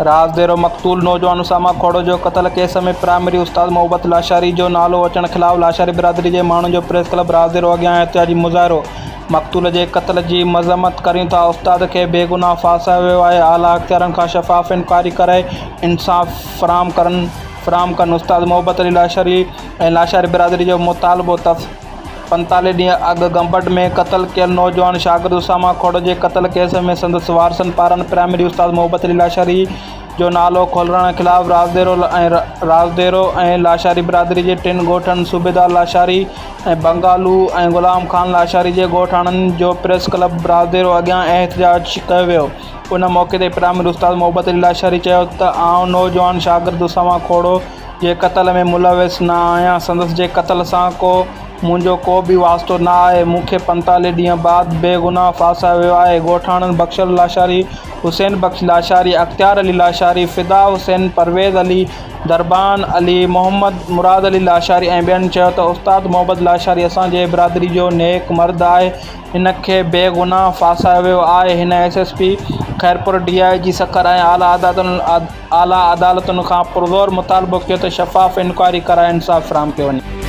رازديرو، مقتول نوجوان اسامه کوڙو جو قتل ڪيس ۾ پرائمري استاد محبت لاشاري جو نالو اچڻ خلاف لاشاري برادري جي ماڻهن جو پريس ڪلب رازديرو اڳيان احتجاجي مظاهرو، مقتول جي قتل جي مذمت ڪريون ٿا، استاد کي بيگناهه ڦاسايو ويو آهي، اعليٰ اختيارن کان شفاف انڪوائري ڪرائي انصاف فراهم ڪرن فراهم ڪن، استاد محبت علي لاشاري ۽ لاشاري برادري جو مطالبو. 45 ڏينهن اڳ گمبٽ ۾ قتل ڪيل نوجوان شاگرد اسامه کوڙ جي قتل ڪيس ۾ سندس وارثن پاران پرائمري استاد محبت علي لاشاري جو نالو کولرائڻ خلاف رازديرو ۽ رازديرو ۽ لاشاري برادري جي ٽن ڳوٺن صوبيدار لاشاري ۽ بنگالو ۽ غلام خان لاشاري جي ڳوٺاڻن جو پريس ڪلب رازديرو اڳيان احتجاج ڪيو ويو ان موقعي تي پرائمري استاد محبت علي لاشاري چيو ته آئون نوجوان شاگرد اسامه کوڙو جي قتل ۾ ملوث نه آهيان، سندس جي قتل سان ڪو منهنجو ڪو به واسطو نه آهي، مون کي 45 ڏينهن بعد بيگناهه ڦاسايو ويو آهي، ڳوٺاڻن بخشل لاشاري، حسين بخش لاشاري، اختيار علي لاشاري، فدا حسين، پرويز علي، دربان علي، محمد مراد علي لاشاري ۽ ٻين چيو ته استاد محبت لاشاري اسان جي برادري جو نيڪ مرد آهي، هن کي بيگناهه ڦاسايو ويو آهي، هن S S P Khairpur, D I G Sukkur ۽ اعليٰ اعليٰ عدالتن کان پرزور مطالبو ڪيو ته شفاف انڪوائري ڪرائي انصاف فراهم ڪيو وڃي.